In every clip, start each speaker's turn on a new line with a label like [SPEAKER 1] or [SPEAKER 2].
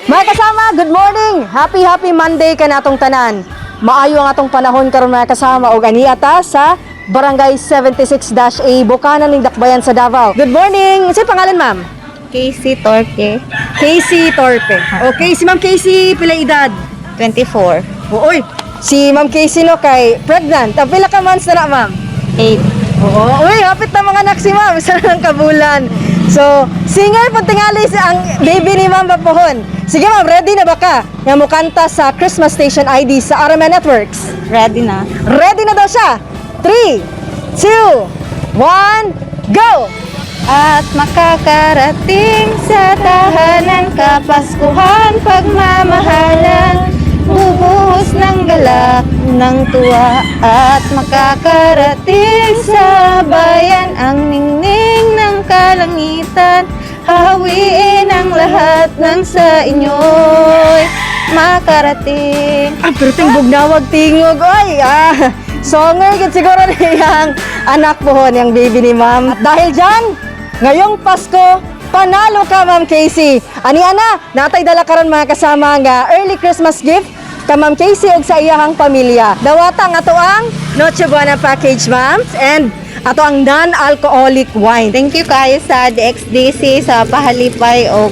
[SPEAKER 1] Mga kasama, good morning! Happy, happy Monday kanatong tanan. Maayo ang atong panahon karon, mga kasama, og ania ta sa Barangay 76-A, Bukana ning Dakbayan sa Davao. Good morning! Unsay pangalan, ma'am?
[SPEAKER 2] Casey Torque.
[SPEAKER 1] Casey Torpe. Okay, si Ma'am Casey, pila edad?
[SPEAKER 2] 24.
[SPEAKER 1] Uy, si Ma'am Casey no kay pregnant. Ang pila ka months na na, ma'am?
[SPEAKER 2] 8.
[SPEAKER 1] Oo, uy, hapit na manganak si ma'am. Isa na lang kabulan. So, singer po tingali si ang baby ni Ma'am Bapohon. Sige ma'am, ready na ba ka nga mukanta sa Christmas Station ID sa RMN Networks?
[SPEAKER 2] Ready na.
[SPEAKER 1] Ready na daw siya. 3, 2, 1, go!
[SPEAKER 2] At makakarating sa tahanan, kapaskuhan, pagmamahalan, bubuhos ng galak, ng tuwa. At makakarating sa bayan, ang ningning ng kalangitan, hahawiin ang lahat ng sa inyo'y makarating.
[SPEAKER 1] Ang perting bugnawag tingog, oy! Ah, songer gid siguro niyang anak pohon, yung baby ni ma'am. At dahil dyan, ngayong Pasko, panalo ka, Ma'am Casey. Ani ana, natay dala karon, mga kasama, nga early Christmas gift ka Ma'am Casey ug sa iyahang pamilya. Dawata nga ato ang Noche Buena package, ma'am, and ato ang non-alcoholic wine.
[SPEAKER 2] Thank you kayo sa DXDC sa pahalipay og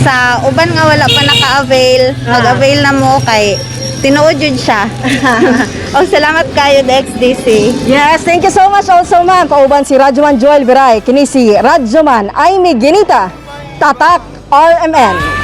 [SPEAKER 2] sa uban nga wala pa naka-avail, mag-avail na mo kay tinuod jud siya. Og salamat kayo, DXDC.
[SPEAKER 1] Yes, thank you so much also, ma'am. Kauban si Radyoman Joel Viray, kini si Radyoman Aimee Ginita, Tatak RMN.